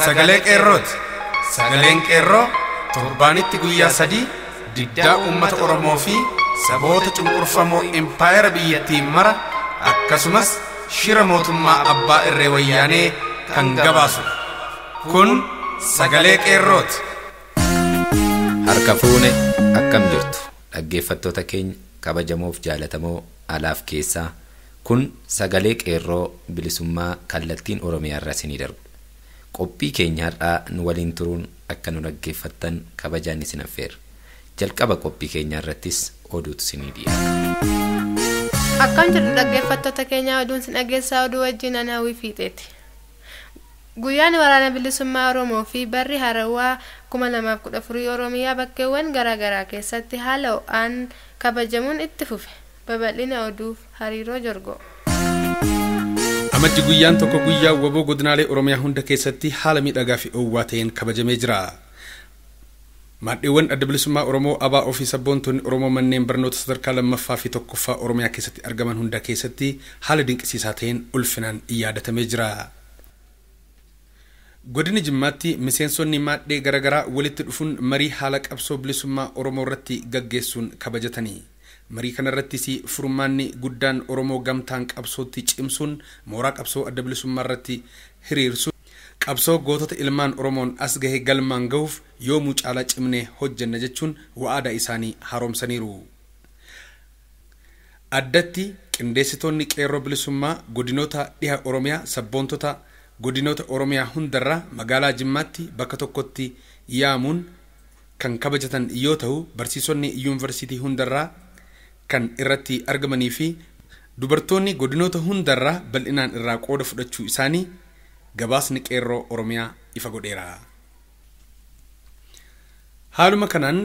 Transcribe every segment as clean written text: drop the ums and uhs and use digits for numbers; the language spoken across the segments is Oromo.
Sagalee Qeerrooti. Sagaleen Qeerroo torbaanitti guyyaa 3 diddaa uummata Oromoo fi saboota cunqurfamoo impaayera biyyattii mara akkasumas shira mootummaa abbaa irree wayyaanee kan gabaasudha. Kun Sagalee Qeerrooti. Harka fuune, akkam jirtu dhaggeeffattoota keenya kabajamoof jaalatamoo alaaf keessaa? Kun Sagalee Qeerroo bilisummaa kallattiin Oromiyaa irraa isinii darbu. Qophii keenya har'aa nu waliin turuun akka nu dhaggeeffattan kabajaan isin affeerra. Jalqaba qophii keenya irrattis oduutu isinii dhiyaata. Akkam jirtu dhaggeeffattoota keenya? Oduun sin dhageessaa, oduu wajjin ana Hawwii Fiixeeti. Guyyaan Waraana Bilisummaa Oromoo fi barri haarawaa 2014 Oromiyaa bakkeewwan garaagaraa keessatti haala ho'aan kabajamuun itti fufe. Babal'ina oduuf Hariiroo Jorgoo. Amajji guyyaan 1 guyyaa WBO godinaalee Oromiyaa hunda keessatti haala miidhagaa fi oowwaa ta'een kabajamee jira. Maadheewwan Adda Bilisummaa Oromoo, ABO fi sabboontonni Oromoo manneen barnoota sadarkaa 2ffaa fi 1ffaa Oromiyaa keessatti argaman hunda keessatti haala dinqisiisaa ta'een ulfinaan yaadatamee jira. Godina Jimmaatti miseensonni maadhee garaagaraa walitti dhufuun marii haala qabsoo bilisummaa Oromoo irratti gaggeessuun kabajatanii. Marii kanarrattis furmaanni guddaan Oromoo gamtaan qabsootti cimsuun mooraa qabsoo adda bilisummaa irratti hiriirsuun qabsoo gootota ilmaan Oromoon as gahe galmaan gahuuf yoomuu caalaa cimnee hojjenna jechuun wa'aada isaanii haaromsaniiru. Addatti qindeessitoonni Qeerroo Bilisummaa godinoota dhiha Oromiyaa sabboontota godinoota Oromiyaa hundarraa magaalaa Jimmaatti bakka tokkotti yaamuun kan kabajatan yoo ta'u, barsiisonni yuunivarsiitii hundarraa kan irratti argamanii fi dubartoonni godinoota hundarraa bal'inaan irraa qooda fudhachuu isaanii gabaasni Qeerroo Oromiyaa ifa godheera. Haaluma kanaan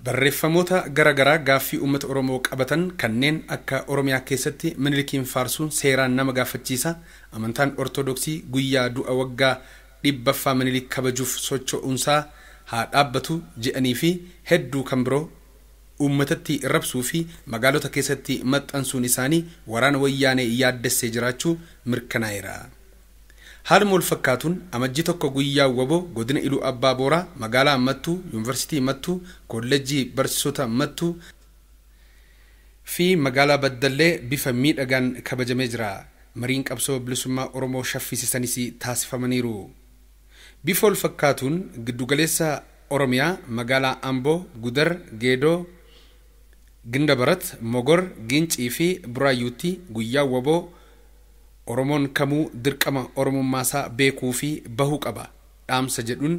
barreeffamoota garaagaraa gaaffii uummata Oromoo qabatan kanneen akka Oromiyaa keessatti Minilikiin faarsuun seeraan nama gaafachiisa, amantaan Ortodoksii guyyaa du'a waggaa 100ffaa Minilik kabajuuf socho'uunsaa haa dhaabbatu jedhanii fi hedduu kan biroo uummatatti rabsuu fi magaalota keessatti maxxansuun isaanii waraana wayyaanee yaaddessee jiraachuu mirkanaa'eera. Haaluma wal fakkaatuun Amajjii 1 guyyaa WBO godina Iluu Abbaa Booraa magaalaa Mattuu, Yuunivarsiitii Mattuu, Kolleejjii Barsiisota Mattuu fi magaalaa Baddallee bifa miidhagaan kabajamee jira. Mariin qabsoo bilisummaa Oromoo shaffisiisanis taasifamaniiru. Bifa wal fakkaatuun giddugaleessa Oromiyaa magaalaa Amboo, Gudar, Geedoo, Gindabarat, Mogor, Gincii fi Buraayyuutti guyyaa WBO Oromoon kamuu dirqama Oromummaasaa beekuu fi bahuu qaba dhaamsa jedhuun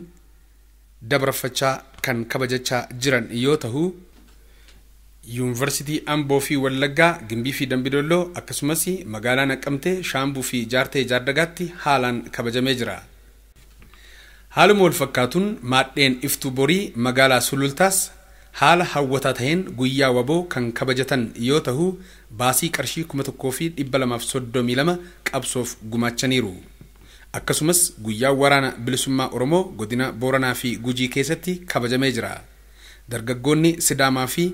dabarfachaa kan kabajachaa jiran yoo ta'u, Yuunivarsiitii Amboo fi Wallaggaa, Gimbii fi Dambidolloo akkasumas magaalaa Naqqamtee, Shaambuu fi Jaartee Jaardagaatti haalaan kabajamee jira. Haaluma wal fakkaatuun maadheen Iftuu Borii magaalaa Sulultaas haala hawwataa ta'een guyyaa WBO kan kabajatan yoo ta'u, baasii qarshii 1232 qabsoof gumaachaniiru. Akkasumas guyyaa Waraana Bilisummaa Oromoo godina Booranaa fi Gujii keessatti kabajamee jira. Dargaggoonni Sidaamaa fi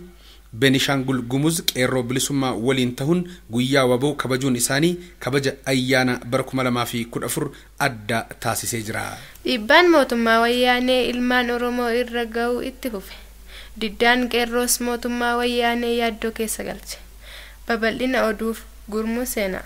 Beenishaangul Gumuz Qeerroo Bilisummaa waliin ta'uun guyyaa WBO kabajuun isaanii kabaja ayyaana bara 2014 adda taasisee jira. Dhiibbaan mootummaa wayyaanee ilmaan Oromoo irra ga'uu itti fufe. Diddaan Qeerroos mootummaa wayyaanee yaaddoo keessa galche. Babal'ina oduuf Gurmuu Seenaa.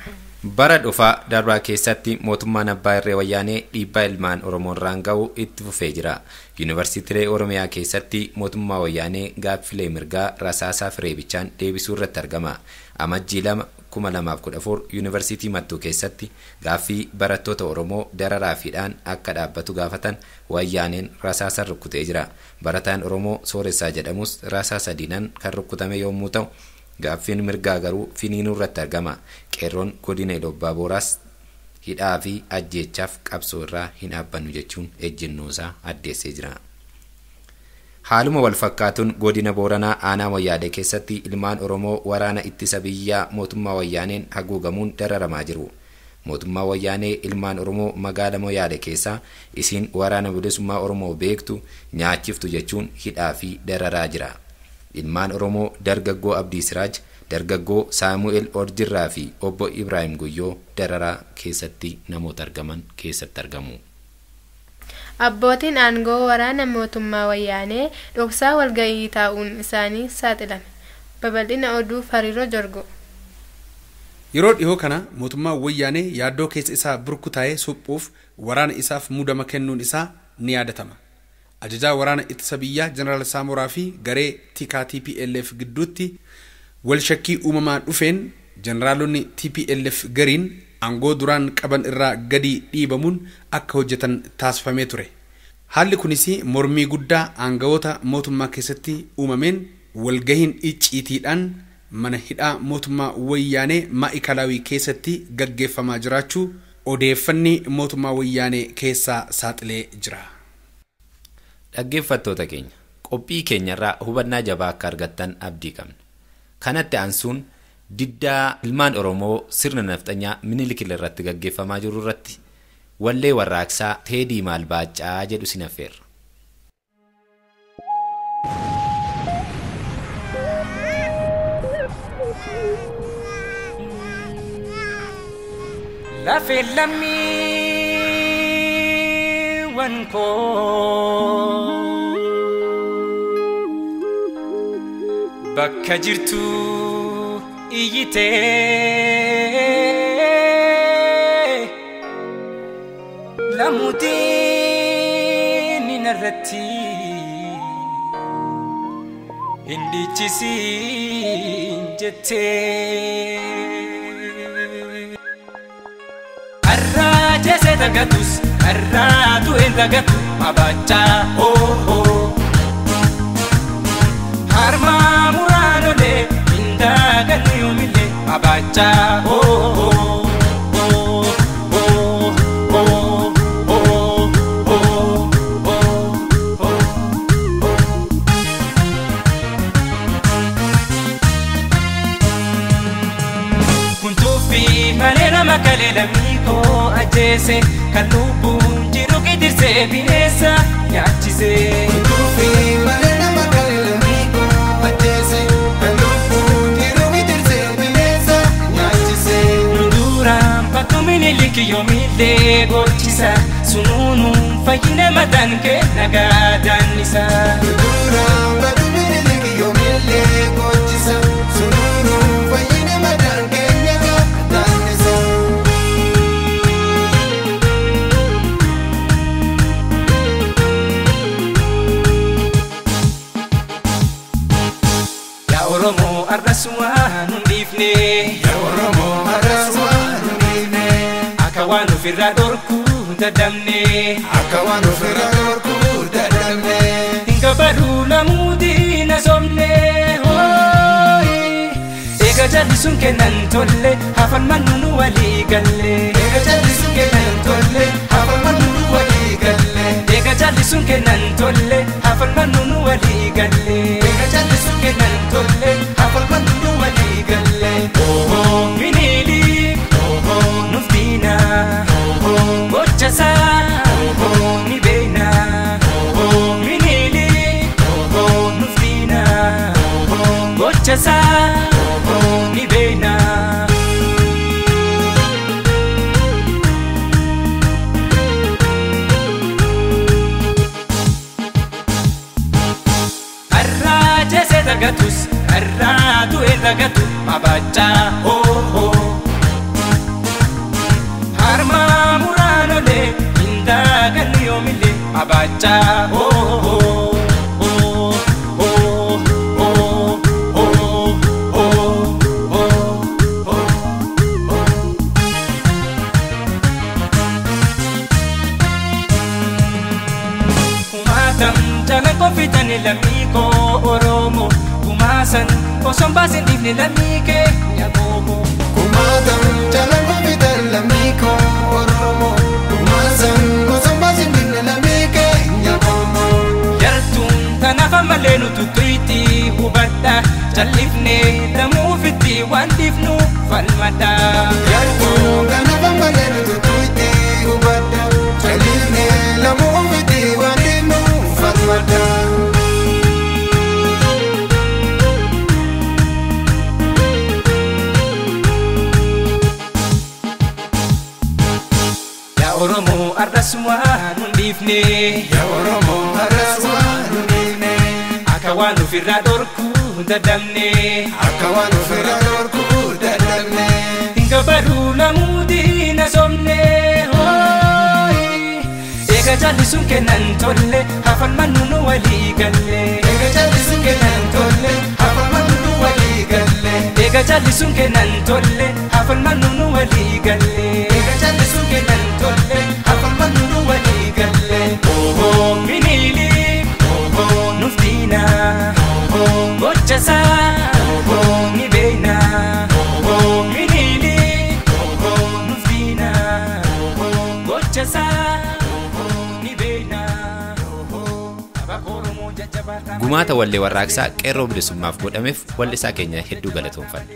Bara dhufaa darbaa keessatti mootummaan abbaa irree wayyaanee dhiibbaa ilmaan Oromoo irraan ga'u itti fufee jira. Yuunivarsiitiilee Oromiyaa keessatti mootummaa wayyaanee gaaffilee mirgaa rasaasaa fi reebichaan deebisuu irratti argama. Amajjii 2 2014 Yuunivarsiitii Mattuu keessatti gaaffii barattoota Oromoo dararaa fiidhaan akka dhaabbatu gaafatan wayyaaneen rasaasaan rukkutee jira. Barataan Oromoo Sooressaa jedhamus rasaasa diinaan kan rukkutame yommuu ta'u, gaaffiin mirgaa garuu finiinuu irratti argama. Qeerroon godina Iluu Abbaa Booraas hidhaa fi ajjeechaaf qabsoo irraa hin dhaabbannu jechuun ejjennoosaa addeessee jira. Haaluma wal fakkaatuun godina Booranaa aanaa Moyyaalee keessatti ilmaan Oromoo waraana ittisa biyyaa mootummaa wayyaaneen haguugamuun dararamaa jiru. Mootummaa wayyaanee ilmaan Oromoo magaala Moyyaalee keessaa isin Waraana Bilisummaa Oromoo beektu, nyaachiftu jechuun hidhaa fi dararaa jira. Ilmaan Oromoo dargaggoo Abdii Siraaj, dargaggoo Saamu'eel Orjirraa fi obbo Ibraayim Guyyoo dararaa keessatti namoota argaman keessatti argamu. Abbootiin aangoo waraana mootummaa wayyaanee dhoksaa walga'ii taa'uun isaanii saaxilame. Babal'ina oduu Fariiroo Jorgo. Yeroo dhihoo kana mootummaan wayyaanee yaaddoo keessa isaa burkutaa'ee suphuuf waraana isaaf muudama kennuun isaa ni yaadatama. Ajajaa waraana ittisa biyyaa Jeneraal Saamoraa fi garee tikaa TPLF gidduutti wal shakkii uumamaa dhufeen jeneraalonni TPLF gariin aangoo duraan qaban irraa gadi dhiibamuun akka hojjetan taasifamee ture. Haalli kunis mormii guddaa aangawoota mootummaa keessatti uumameen walgahiin icciitiidhaan mana hidhaa mootummaa wayyaanee maa'ikalaawii keessatti gaggeeffamaa jiraachuu odeeffanni mootummaa wayyaanee keessaa saaxilee jira. Dhaggeeffattoota keenya qophii keenyarraa hubannaa jabaa akka argattan abdii qabna. Kanatti aansuun diddaa ilmaan Oromoo sirna nafxanyaa Minilik irratti gaggeeffamaa jiru irratti wallee warraaqsaa Teedii Maal Baaccaa jedhu sin affeerra. Lafee lammiiwwan koo bakka jirtu iyyitee lamuutiin narratti hin dhiichisiin jettee. Arraa dagatus arraa du'een dagatu mabaachaa hoo hoo. Harmaa muraanolee hin dagannu yoomillee mabaachaa hoo hoo hoo hoo hoo hoo hoo hoo hoo. Kuntuufi malee nama kalee lammii koo ajjeese kan lubbuun jiru gidirsee bineensa nyaachise. Kuntuufi malee nama kalee lammii koo ajjeese kan lubbuun jiru gidirsee bineensa nyaachise. Nu duraan bakka Minilik yoomillee gochisa sunuunuun fayyina mataan kee nagaa daannisa. Nu duraan bakka Minilik yoomillee gochisa sunuunuun fayyina mataan kee nagaa daannisa. Yaa Oromoo arras waan hin dhiifne. Yaa Oromoo arras waan hin dhiifne. Akka waan ofirraa dhorkuu dadhabne. Akka waan ofirraa dhorkuu dadhabne. Hin gabaruu lamuutiin asoomne. Eega jallisuun kennan tolle hafan mannu nu walii galle. Eega jallisuun kennan tolle hafan mannu nu walii galle. Eega jallisuun kennan tolle hafan mannu nu walii galle. Eega jallisuun kennan tolle hafan mannu nu walii galle. Ohoo Minilik Ohoo nuuf diina ohoo gochasaa ohoo ni beekna. ohoo Minilik ohoo nuuf diina ohoo gochasaa ohoo. ni beekna. Arraa jeesee dagatus arraa du'ee dagatu mabaachaa hoo hoo. Harmaa muraanolee hin dagannu yoomillee mabaachaa hoo hoo hoo hoo hoo hoo hoo hoo hoo hoo. Kumaatam jalan konfitani lammii koo Oromoo kumaasan osoo hin baasin dhiifne lammii kee nyaqoomoo. Kumaatam jalan konfitan lammii koo Oromoo kumaasan osoo hin baasin dhiifne lammii kee nyaqoomoo. Yartuun tanaaf ammallee nu tuttuitti hubadha jallifne lamuu ofitti waan dhiifnu falmadha. Yartuun kanaaf ammallee nu tuttuitti hubadha jallifne lamuu ofitti waan dhiifnu falmadha. Yaa Oromoo arras waan hin dhiifne Yaa Oromoo har'as waa nu dhiifne Akka waan ofirraa dhorkuu dadhabne Akka waan ofirraa dhorkuu dadhabne Gabaruu lamuutiin asoomne Eega jallisuun kennan tolle hafan mannu nu walii galle Eega jallisuun kennan tolle hafan mannu nu walii galle Eega jallisuun kennan tolle hafan mannu nu walii galle Eega jallisuun kennan tolle hafan mannu nu walii galle Ohoo Minilik Ohoo nuuf diina Ohoo gochasaa Ohoo ni beeyna Ohoo Minilik Ohoo nuuf diina Ohoo gochasaa ni beeyna Abba Oromoo jajjabaa Gumaata wallee warraaqsaa qeerroo bilisummaaf godhameef wallisaa keenya hedduu galatoonfanna.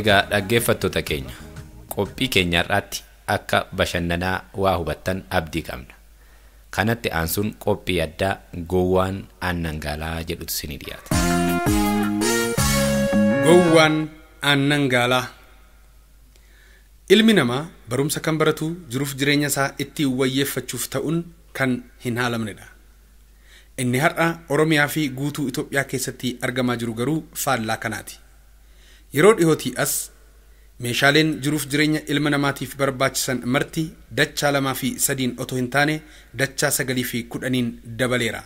Egaa dhaggeeffattoota keenya qophii keenya har'aatti akka bashannanaa waa hubattan abdii qabna. Kanatti aansuun qophii addaa gowwaan aannan gaalaa jedhutu isinii dhiyaata. Gowwaan aannan gaalaa. Ilmi namaa barumsa kan baratu jiruuf jireenya isaa ittiin wayyeeffachuuf ta'uun kan hin haalamnedha. Inni har'a Oromiyaa fi guutuu Itoophiyaa keessatti argamaa jiru garuu faallaa kanaati. Yeroo dhihootii as meeshaaleen jiruuf jireenya ilma namaatiif barbaachisan marti dachaa 2 fi 3 otoo hin taane dachaa 9 fi 10 dabaleera.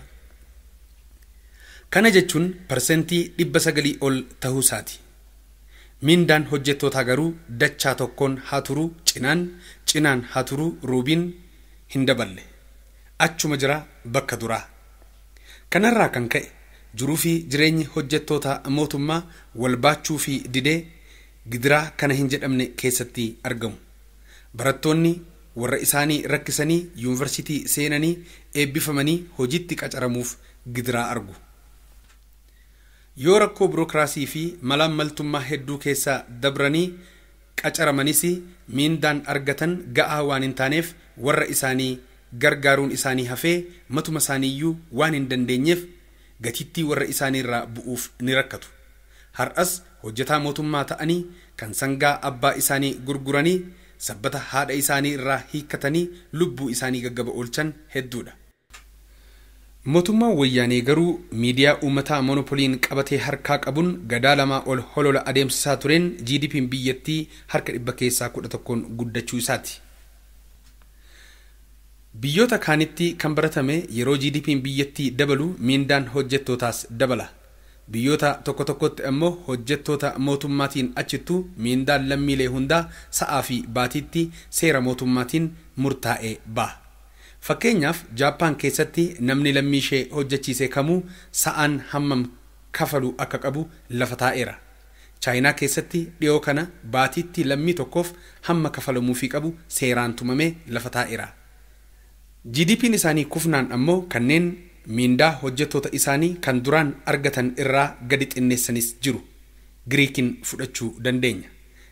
Kana jechuun 900% ol ta'uu isaati. Mindaan hojjettootaa garuu dachaa 1 haa turuu cinaan haa turuu ruubiin hin daballe. Achuma jira bakka duraa. Kanarraa kan ka'e jiruu fi jireenyi hojjettoota mootummaa wal baachuu fi didee gidiraa kana hin jedhamne keessatti argamu. Barattoonni warra isaanii rakkisanii yuunivarsiitii seenanii eebbifamanii hojiitti qacaramuuf gidiraa argu. Yoo rakkoo birookiraasii fi malaammaltummaa hedduu keessaa dabranii qacaramanis miindaan argatan ga'aa waan hin taaneef warra isaanii gargaaruun isaanii hafee matuma isaaniiyyuu waan hin dandeenyeef gatiittii warra isaaniirraa bu'uuf ni rakkatu. Har'as hojjetaa mootummaa ta'anii kan sangaa abbaa isaanii gurguranii sabbata haadha isaanii irraa hiikkatanii lubbuu isaanii gaggaba oolchan hedduudha. Mootummaan wayyaanee garuu miidiyaa uummataa monopoliin qabatee harkaa qabuun gadaa 2 ol holola adeemsisaa tureen GDP'n biyyattii harka 11% guddachuu isaati. Biyyoota kaanitti kan baratame yeroo GDP'n biyyattii dabalu miindaan hojjettootaas dabala. Biyyoota tokko tokkotti ammoo hojjettoota mootummaatiin achittuu miindaan lammiilee hundaa sa'aa fi baatiitti seera mootummaatiin murtaa'ee baha. Fakkeenyaaf Jaappaan keessatti namni lammii ishee hojjechiise kamuu sa'aan hammam kafalu akka qabu lafa taa'eera. Chaayinaa keessatti dhiyoo kana baatiitti lammii tokkoof hamma kafalamuufii qabu seeraan tumamee lafa taa'eera. GDP'n isaanii kufnaan ammoo kanneen miindaa hojjettoota isaanii kan duraan argatan irraa gadi xinneessanis jiru. Giriikiin fudhachuu dandeenya.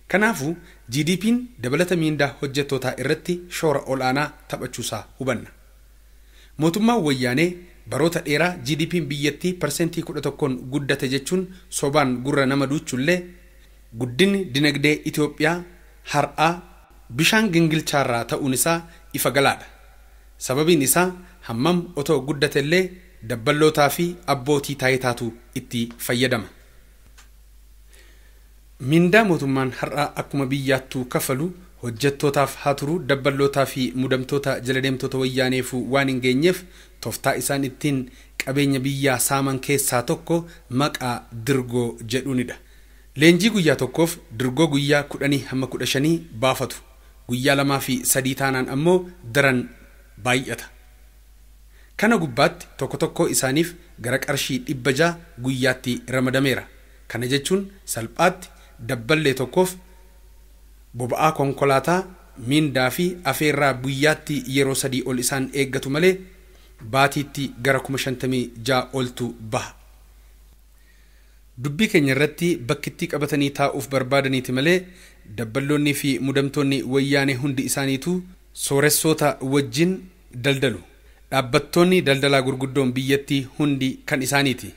Kanaafuu GDP'n dabalata miindaa hojjettootaa irratti shoora ol'aanaa taphachuusaa hubanna. Mootummaan wayyaanee baroota dheeraa GDP'n biyyattii 11% guddate jechuun sobaan gurra nama duuchullee guddinni dinagdee Itoophiyaa har'aa bishaan gingilchaarraa ta'uun isaa ifa galaadha. Sababiin isaa hammam otoo guddatellee dabballootaa fi abbootii taayitaatu itti fayyadama. Mindaa mootummaan har'aa akkuma biyyaattuu kafalu hojjettootaaf haa turu dabballootaa fi mudamtoota jala deemtoota wayyaaneefuu waan hin geenyeef tooftaa isaan ittiin qabeenya biyyaa saaman keessaa tokko maqaa dirgoo jedhuunidha. Leenjii guyyaa tokkoof dirgoo guyyaa 10 hamma 15 baafatu. Guyyaa 2 fi 3 taanaan ammoo daran baay'ata. Kana gubbaatti tokko tokko isaaniif gara qarshii 600 guyyaatti ramadameera. Kana jechuun salphaatti dabballee tokkoof boba'aa konkolaataa miindaa fi afeerraa guyyaatti yeroo 3 ol isaan eeggatu malee baatiitti gara 56,000 oltu baha. Dubbii keenya irratti bakkitti qabatanii taa'uuf barbaadaniiti malee dabballoonni fi mudamtoonni wayyaanee hundi isaaniitu sooressoota wajjin daldalu. Dhaabbattoonni daldalaa gurguddoon biyyattii hundi kan isaaniiti.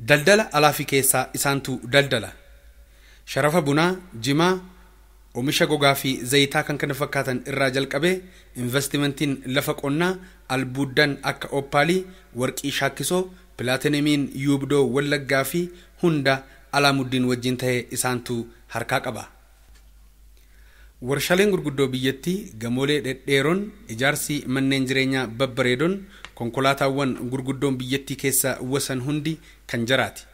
Daldala alaa fi keessaa isaantu daldala. Sharafa bunaa, jimaa, Oomisha gogaa fi zayitaa kan kana fakkaatan irraa jalqabee investimentiin lafa qonnaa albuuddan akka oppaalii, warqii shaakkisoo, pilaatinamiin yuubdoo wallaggaa fi hunda Alaamuddin wajjin ta'ee isaantu harkaa qaba. Warshaaleen gurguddoo biyyattii gamoolee dhedheeroon ijaarsi manneen jireenyaa babbareedoon konkolaataawwan gurguddoon biyyattii keessa wasan hundi kan jaraati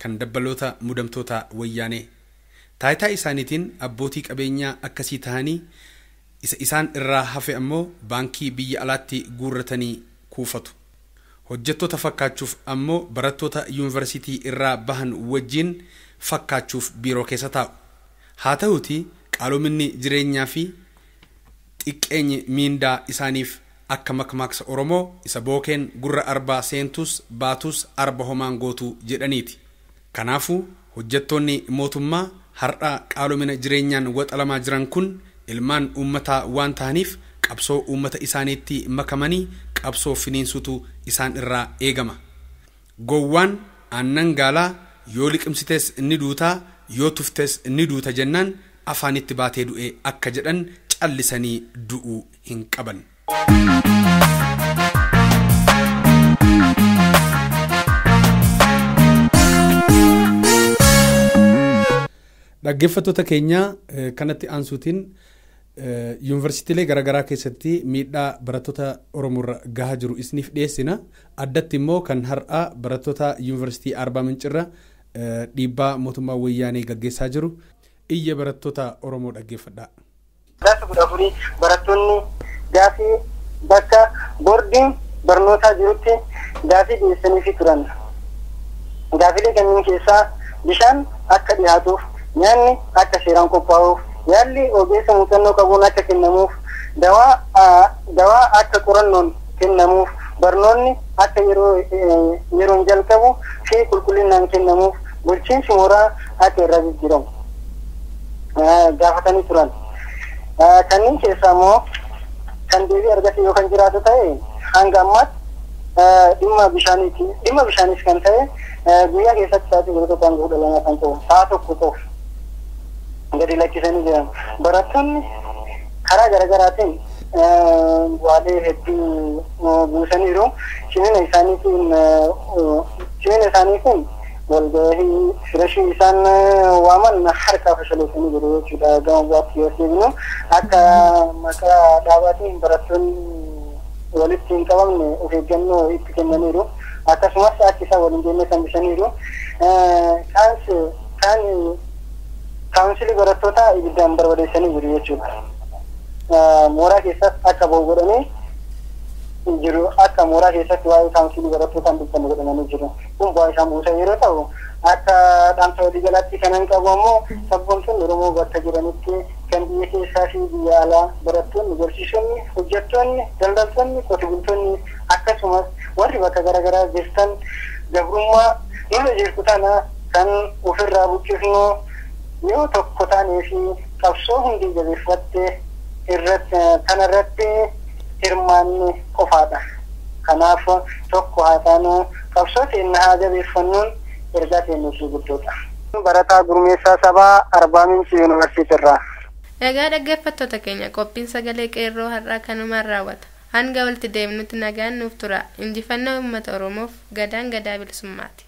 kan dabbaloota mudamtoota wayyaanee. Taayitaa isaaniitiin abbootii qabeenyaa akkasii ta'anii isa isaan irraa hafe ammoo baankii biyya alaatti guurratanii kuufatu. Hojjettoota fakkaachuuf ammoo barattoota yuunivarsiitii irraa bahan wajjin fakkaachuuf biiroo keessa taa'u. Haa ta'uutii qaaloominni jireenyaa fi xiqqeenyi miindaa isaaniif akka makmaaksa Oromoo isa bookeen gurra arbaa seentus baatus arba homaan gootu jedhaniiti. Kanaafuu hojjettoonni mootummaa har'a qaalomina jireenyaan waxalamaa jiran kun ilmaan uummataa waan ta'aniif qabsoo uummata isaaniitti makamanii qabsoo finiinsutu isaan irraa eegama. Gowwaan aannan gaalaa yoo liqimsites ni duutaa yoo tuftes ni duuta jennaan afaanitti baatee du'e akka jedhan callisanii du'uu hin qaban. Dhaggeeffattoota keenya kanatti aansuutiin yuunivarsiitiilee garaagaraa keessatti miidhaa barattoota Oromoorra gahaa jiru isiniif dhiyeessina. Addatti immoo kan har'aa barattoota yuunivarsiitii Arbaa Mincirra dhiibbaa mootummaa wayyaanee gaggeessaa jiru iyya barattoota Oromoo dhaggeeffadhaa. Gaafa 14 barattoonni gaafii bakka boordiin barnootaa jirutti gaafii dhiyeessaniifi turan. Gaafilee kanneen keessaa bishaan akka dhiyaatuuf, nyaanni akka seeraan qophaa'uuf, yaalli ogeessa muuxannoo qabuun akka kennamuuf, dawaa akka qorannoon kennamuuf, barnoonni akka yeroon jalqabu fi qulqullinaan kennamuuf, bulchiinsi mooraa akka irraa jijjiiramu gaafatanii turan. Kanneen keessaa immoo kan deebii argate yoo kan jiraatu ta'e hanga ammaatti dhimma bishaaniiti. Dhimma bishaanis kan ta'e guyyaa keessatti sa'aatii 11 hanga 12 kan ta'u sa'a tokko qofa gadi lakkisanii jiran. Barattoonni karaa garaagaraatiin bu'aalee hedduu buusaniiru. Cimina isaaniitiin walgahii firashii isaan waaman harkaa fashaleessanii jiru jechuudha. Gama bu'aatti yoo deebinu akka maqaa dhaabaatiin barattoonni walitti hin qabamne of eeggannoo itti kennaniiru. Akkasumas akka isaan waliin deemne kan bisaniiru. Kaawunsilii barattootaa ibiddaan barbadeessanii jiru jechuudha. Mooraa keessas akka ba'u godhanii jiru. Akka mooraa keessatti waa'ee kaawunsilii barattootaan dubbanne godhamanii jiru. Kun bu'aa isaan buusan yeroo ta'u akka dhaamsa waliigalaatti kanan qabu ammoo sabboontoonni Oromoo bakka jiranitti kan biyya keessaa fi biyya alaa barattoonni, barsiisonni, hojjettoonni, daldaltoonni, qote bultoonni akkasumas warri bakka garaagaraa jirtan gabrummaa nurra jirtu tana kan ofirraa buqqifnu yoo tokko taanee fi qabsoo hundi jabeeffatte irratti kanarratti hirmaanne qofaadha. Kanaaf tokko haa taanu qabsoo teenna haa jabeeffannuun ergaa teenya ishee guddoodha. Barataa Gurmeessaa Sabaa Arbaa Minci Yuunivarsiitii irraa. Egaa dhaggeeffattoota keenya qophiin sagalee qeerroo har'aa kanumaan raawwata. Hanga walitti deemnutti nagaan nuuf tura. Injifannoo uummata Oromoof gadaan gadaa bilisummaati.